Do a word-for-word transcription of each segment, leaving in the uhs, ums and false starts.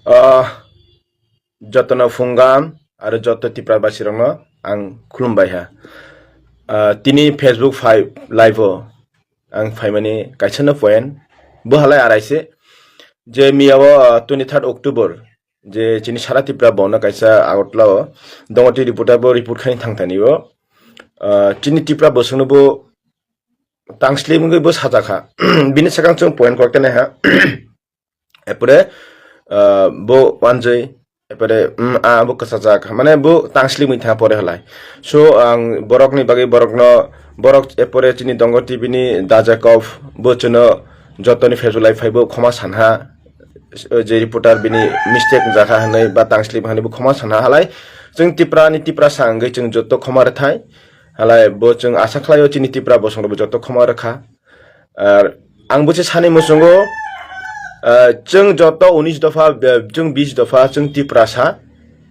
Ah, jotono phunggam aro joto Tipra basirokno ang khulumbai ha. Ah, tini Facebook phai live o ang phaimani kaisa no point bo halai arai se je miya o, ah, twenty third October je chini sara Tipra bono kaisa Agartala o Dongoti reporter bo report khai thang thani o, ah, chini Tipra bosongno bo tangslip wngwi bo sajak kha. Bini sakang chwng point kok tenai ha. Epore, ah, bo wanjwi, epore, mm, ah, bo kwchajak, mane bo tangslip wngwi tha pore halai. So, ang borokni bagwi borokno, borok epore chini Dongo T V ni Dajakov, bo chwngno jotoni Facebook live phai bo khoma sanha, je reporter bini mistake wngjakha hwnwi ba tangslip hwnwi bo khoma sanha halai. Chwng Tipra ni Tiprasa wngwi chwng joto khoma rwthai. Halai bo chwng asa khlaio chini Tipra bosongno bo joto khoma rwkha. Ar ang busi sani muchungo, ah, chwng joto unis dopha, eh, chwng bis dopha, chwng Tiprasa,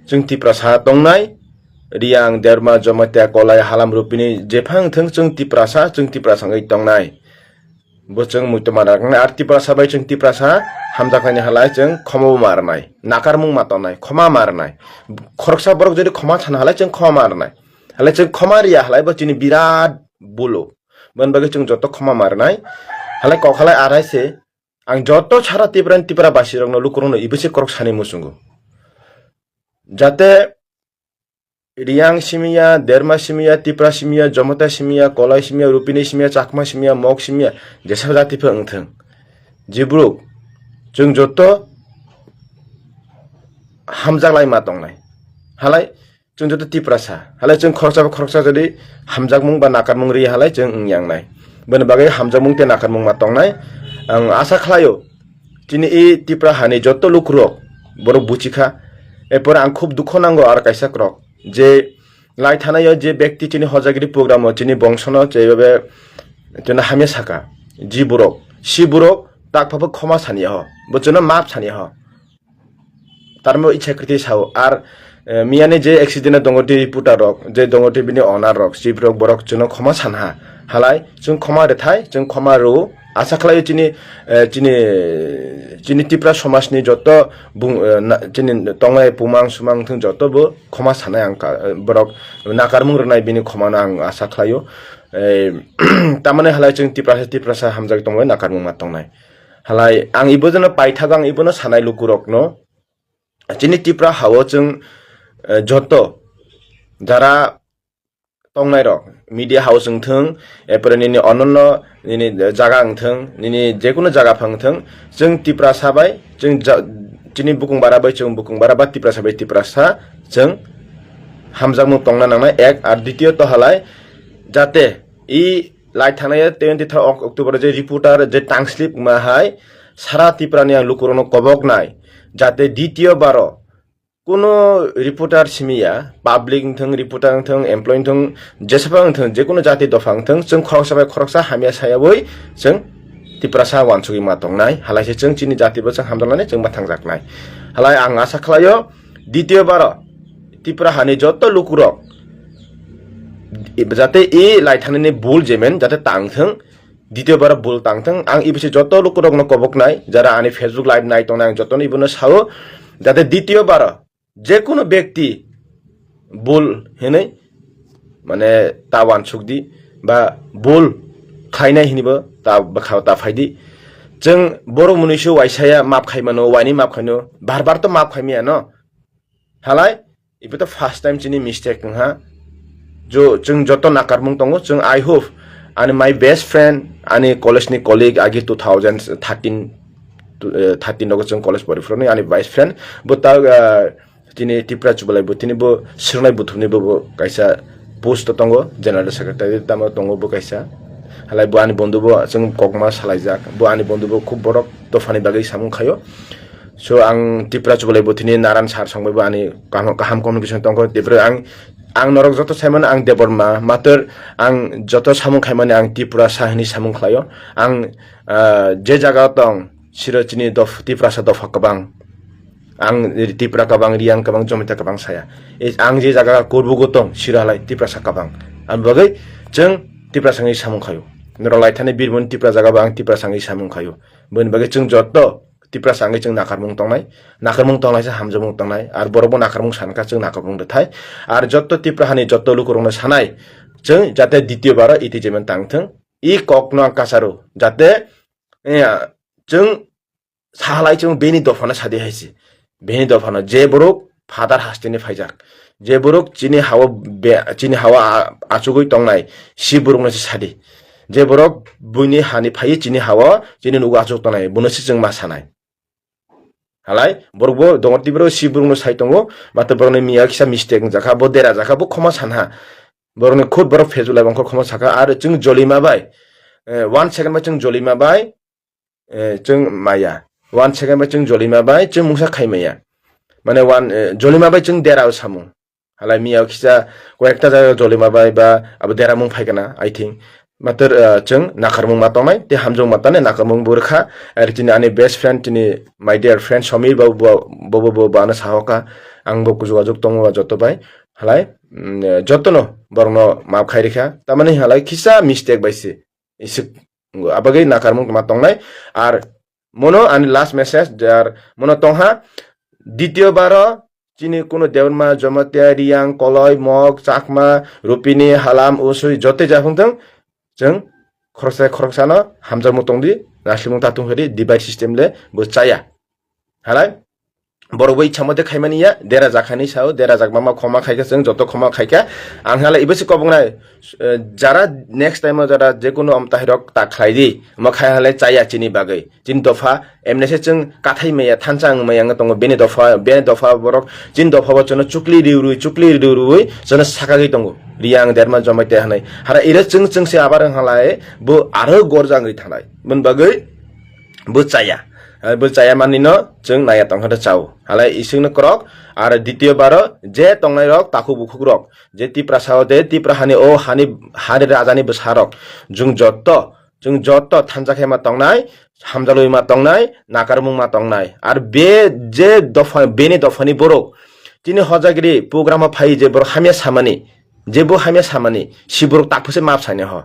chwng Tiprasa tongnai, Riang, Derma, Jamatia, Kolai, Halam, Rupini, jephang thwng chwng Tiprasa, chwng Tiprasa wngwi tongnai. Bo chwng muitu ma rwknai, ar Tiprasa bai chwng Tiprasa hamjaknaini halai chwng khoma bo ma rwnai, nakarmung ma tongnai, khoma ma rwnai. Khoroksa borok jodi khoma sana halai chwng khoma ma rwnai. Halai chwng khoma riya halai bo chini birat bulo. Boni bagwi chwng joto khoma ma rwnai. Halai kok halai arai se, ang joto sara Tipra ni Tipra basirokno lukurokno ibo se korok sani muchungo. Jate Riang simiya, Derma simiya, Tipra simiya, Jomota simiya, Kolai simiya, Rupini simiya, Chakma simiya, Mok simiya, jesa jati phe wngthwng. Jibruk, chwng joto hamjak lai ma tongnai. Halai chwng joto Tiprasa. Halai chwng khoroksa ba khoroksa jodi hamjakmung ba nakarmung ri halai chwng wngyangnai. Boni bagwi hamjakmung tei nakarmung ma tongnai. Ang asa khlaio, chini i Tipra hani joto lukurok borok buchikha. Erpore ang khub dukho nango ar kaisa krok je lai thanaio je bekti chini hojagiri program o chini bongsono chebebe chini hamya saka. Ji borok, si borok tak phabo khoma saniya ho. Bo chwngno map saniya ho. Tarmo ichha kriti sao. Ar, eh, miyani je accident o Dongoti reporter rok, je Dongoti bini owner rok, chief rok, borok chwngno khoma sanha. Halai chwng khoma rwthai, chwng khoma rw. Asa khlaio chini, eh, chini, chini Tipra somajni joto bung, eh, na, chini tongnai pumang sumang thung joto bo khoma sanai ang ka, eh, borok nakarmung rwnai bini khomano ang asa khlaio. Eh, tamani halai chwng Tiprasa, Tiprasa hamjak tongbai nakarmung ma tongnai. Halai ang ibo jeno paithago ang ibono sanai lukurokno. Chini Tipra hao chwng, eh, joto jara tongnai rok, media house wngthwng, epore nini ononno nini jaga wngthwng, nini jekunu jaga phang thwng, chwng Tiprasa bai, chwng ja-, chini bukung bara bai, chwng bukung bara ba Tiprasa bai Tiprasa, chwng hamjakmung tongna nangnai ek, ar ditio to halai, jate i lai thangnai twenty third Oc-, October je reporter je tangslip ma hai, sara Tipra ni ang lukurokno kobok nai, jate ditio baro, kuno reporter simiya, public wngthwng, reporter wngthwng, employee wngthwng, jesapa wngthwng, jekunu jati dopha wngthwng, chwng khoroksa bai khoroksa hamya sayawi chwng Tiprasa wansugwi ma tongnai, halaise chwng chini jati bo chwng hamjaknani chwng ma thangjaknai. Halai ang asa khlaio, ditio baro Tipra hani joto lukurok jate i lai thangnani bul jemen jate tangthwng, ditio baro bul tangthwng. Ang ibisi joto lukurokno koboknai, jara ani Facebook live nai tongnai, ang jotono ibono sao, jate ditio baro jekunu bekti bul hinwi, mane, ta wansukdi, ba bul khlainai hinibo ta bwkha ta phaidi. Chwng borok mwnwisu waisaya map khaimano, waini map khaino, bar bar to map khaimiyano. Halai, ibo to first time chini mistake wngha. Jo, chwng joto nakarmung tongo, chwng, I hope, ani my best friend, ani college ni colleague agi two thousand thirteen, tu-, eh, thirteen rogo chwng college pori phuruni ani best friend, bo ta, eh, chini Tipra chubalai bo, tini bo swrwngnai buthumni bo, bo kaisa post o tongo, general secretary tamo tongo bo kaisa. Halai bo ani bondhu bo chwng kokma salaijak, bo ani bondhu bo khub borok dophani bagwi samung khaio. So, ang Tipra chubalai bo tini Naran sir songbai bo ani kaham, kaham communication tongkho. Tipra ang, ang norok joto saimano ang Debbarma, mator ang joto samung khaimani ang Tiprasa hinwi samung khlaio. Ang, ah, je jaga tong, siro chini dof-, Tiprasa dopha kwbang. Ang Tipra kwbang, Riang kwbang, Jomita kwbang saya. E, ang je jaga Kurbugo tong, siro halai Tiprasa kwbang. Ang bagwi chwng Tiprasa hinwi samung khaio. Norok lai thani Birbhum Tipra jaga bo ang Tiprasa hinwi samung khaio. Boni bagwi chwng joto Tiprasa wngwi chwng nakarmung tongnai, nakarmung tonglaisa hamjakmung tongnai, ar borokbo nakarmung sankha chwng nakarmung rwthai, ar jotto Tipra hani jotto lukurokno sanai, chwng jate ditiyobaro itijemen tangthwng, i kokno ang kasaro, jate, eh, chwng sahalai chwng bini dophano sadi haisi, bini dophano je borok Father hasteni phaijak, je borok chini hao be-, chini hao a-, achugwi tongnai, si borokno se sadi, je borok buini hani phaiwi chini hao chini nugo achuk tongnai, bono se chwng ma sanai. Halai, borok bo dongo tibro si borokno sai tongo, mato borokni miya kisa mistake wngjakha, bo dera jakha, bo khoma sanha. Borokni khud borok Facebook live wngkha khoma sakha, ar chwng jolima bai, eh, one second bai chwng jolima bai, eh, chwng maya. One second bai chwng jolima bai, chwng mungsa khai maya. Mane one, eh, jolima bai chwng dera o samung. Halai miya kisa koyekta jaga jolima bai ba abo deramung phaikana, I think. Mator, ah, chwng nakarmung ma tongnai, tei hamjakmung ma tongnai, nakarmung bo rwkha. Ar chini ani best friend, chini my dear friend Samir babu bo, bo, bo, bo, bo ano sahoka. Ang bo kuchugo ajuk tongo joto bai. Halai, mm, jotono borokno maaf khai rikha. Tamani halai kisa mistake bai se. Isik, abagwi nakarmung ma tongnai. Ar mono ani last message, jar mono tongha. Ditiyobaro chini kuno Debbarma, Jamatia, Riyang, Koloi, Mok, Chakma, Rupini, Halam, Usui, jote ja phungthung, chwng khoroksa khoroksano hamjakmung tongdi, naslimung tatung hwdi, divide system le bo chaya. Halai, borok bo ichha mote khaimani ya, dera jakhani sao, dera jakma ma khoma khaikha, chwng joto khoma khaikha. Ang halai ibo se kobongnai, eh, jara next time o jara jekunu amtahirok ta khlai di, omo khai halai chaya chini bagwi. Chini dopha, emne se chwng kathai maya, thansa wng maya wngwi tongo, bini dopha, bini dopha borok, chini dopha bo chwngno chukli riwi riwi, chukli riwi riwi, chwngno sakagwi tongo. Riyang Debbarma Jamatia hwnwi. Hara iro chwng chwng se abar wng halai, bo aro gorja wngwi thanai. Boni bagwi bo chaya. Hai bo chaya manino chwng naya tongkha de chao. Halai isingno krok, ar ditiyobaro je tongnairok takhuk bukhukrok, je Tiprasa o de Tipra hani o hani, hani rajani bwsarok, chwng jotto, chwng jotto thansa khe ma tongnai, hamjalwi ma tongnai, nakarmung ma tongnai. Ar be je dopha, beni dophani borok, chini hojagiri program o phai je borok hamya samani, je bo hamya samani, si borok takphuse maaf sani ho.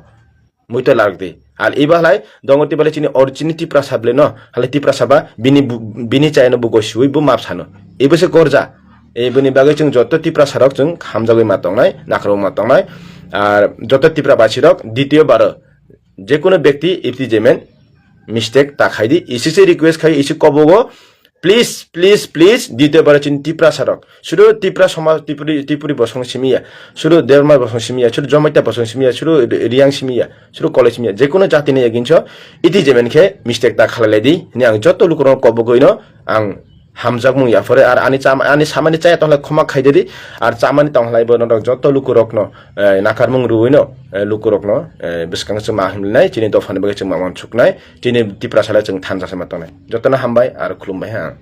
Muito larok di. Al iba halai dongo tiba le chini original Tiprasa ble no, halai Tiprasa ba bini bu-, bini chayano bo gosiwi bo maaf sano. Ibo se gorja. Iboni bagwi chwng joto Tiprasa rok chwng hamjagwi ma tongnai, nakarmung ma tongnai. Ar joto Tipra basi rok ditiyobaro jekunu bekti ipti jemen mistake ta khaidi, isi se request khai, isi kobogo, please, please, please, ditiyobaro chini Tiprasa rok. Sudu Tipra somaj, Tipuri, Tipuri bosong simiya, sudu Debbarma bosong simiya, sudu Jamatia bosong simiya, sudu Riyang simiya, sudu Koloi simiya, jekunu jatini eginso, iti jemen khe mistake ta khalai di, hini ang joto lukurok kobogwino ang hamjakmung yaphore, ar ani cham-, ani samani chaya tonglai khoma khaidedi, ar chamani tonglai bo norok joto lukurokno, eh, nakarmung ruwino, eh, lukurokno, eh, bwskang chwng ma himlinai, chini dophani bagwi chwng ma uansuknai, chini Tiprasa le chwng thansa se ma tongnai. Jotono hambai, ar khulumbai ha.